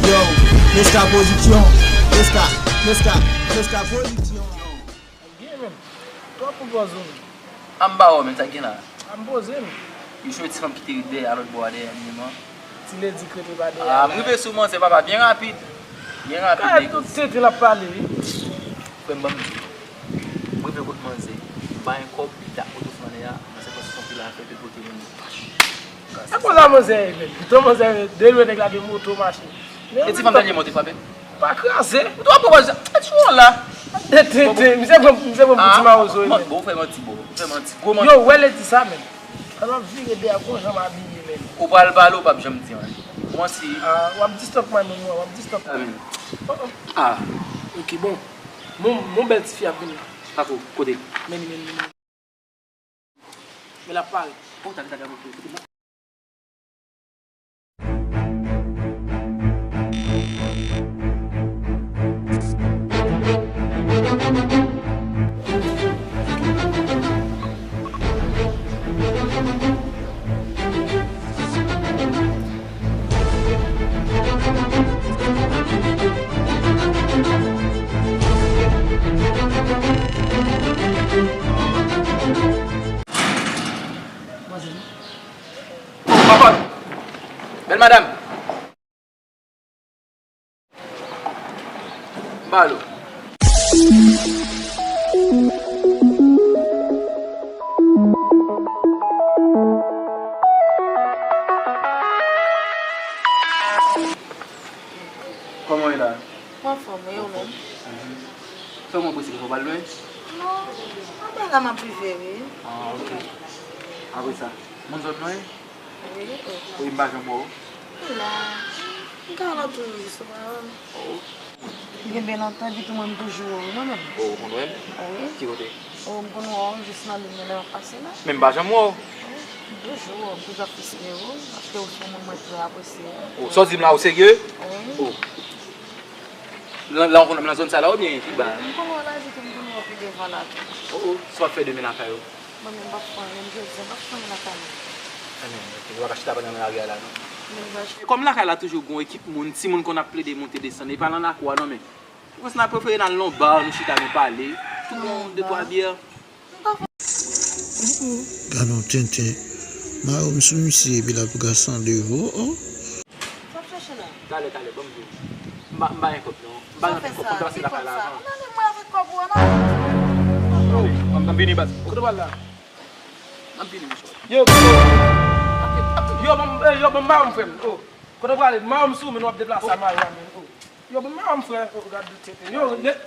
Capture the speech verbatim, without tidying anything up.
Yo, Meska Production, Meska, Meska, Meska Production. Byen menm. Twòp pou pòz ou menm. An ba wè menm sa k gen la. A m poze m. Yo chwe ti fanm ki te ret dèyè a lòt bò a dèyè m menm an. Ti ledi k rete pa dèyè a. A, m rive sou manzè papa byen rapid. Byen rapid. Kay tout tenten l ap pale wi. Frè m, ban m di w. M rive kot manzè. M bay yon kòb, li t ak moto flannè a, nan senkant sou son pil afè ke l pote menm. E konsa manzè ye menm. Piton manzè de lwen nèg la gen moto, machin. E ti fanm dènye mò te frape? Pa kraze. Ou twò pwopòze. E ti won la. Tenten, misye pran, misye pran pou ti mawozo ye menm. Bon, ou fè manti, bon. Ou fè manti. Gwo manti. Yo, wè ledi sa menm. An w ap vire dèyè gon jan m abiye menm. Ou pral pale, ou p ap janm di anyen. Ou manti. A, w ap disturb mwen menm, w ap disturb mwen. A, ok, bon. Mon, mon bèl tifi ap vin la. Pako, kote? Men li, men li, men li. Men l ap pare. Oh, tande, tande, tande. Bèl madanm. M ba l ou. Kòman w ye la? Mwen anfòm, e ou menm? Mhm. Sa w mwen prese konsa, w pral lwen? Non, mwen pa la, m ap rive, wi. Ah, ok. Apre sa, moun zòn nan ye? Wi, oh. Wi, m pa janm wè w. Wi la. M ka la toujou, jis ou pa wè m. Oh. Gen byen lontan, epi tou mwen, m toujou wè w, non, menm? Oh, ou konn wè m? Wi. Ki kote? Oh, m konn wè w jis nan liy mwen lè m ap pase la. Men m pa janm wè w. Wi, m toujou wè w, m toujou ap fiske w, paske w se yon moun mwen trè apresye. Oh, sa w di m la, ou serye? Wi. Oh. Lan, lan, w konn nan zòn sa la oubyen pi ba? M konn wè w la, epi tou m konn wè w pi devan la tou. Oh, oh, sa w ap fè demen lakay ou? Mwen menm, m p ap fè anyen, m jodi a, m p ap fè anyen lakay mwen. Ebyen, ok, ou pa ka chita pandan nan lari a la, non? Men m va ch- Kòm lakay la toujou gon ekip moun, timoun konn ap plede monte desann, e pa nan lakou a, non, men. Ou konn sa, n a prefere n al nan yon ba, nou chita, nou pale. Tou bon, de twa byè. Gadon tenten. Mayo m sou misye epi l ap gason de vo, oh. Sa w ap chèche la? Talè, talè, ban m di w. M pa, m pa gen kòb, non. M pa gen kòb, m ta pase lakay la avan. Ou nan men mwen avèk kòb ou an, non? Yo, m, m vini, baz. Kote w al la? M ap vini, mesye. Yo, yo, ban m, eh, yo, ban m mayo m, frè m. Oh. Kote w prale? Mayo m sou, men w ap deplase a mayo a, men. Oh. Yo, ban m mayo m, frè. Oh, gad de tenten. Yo, ne-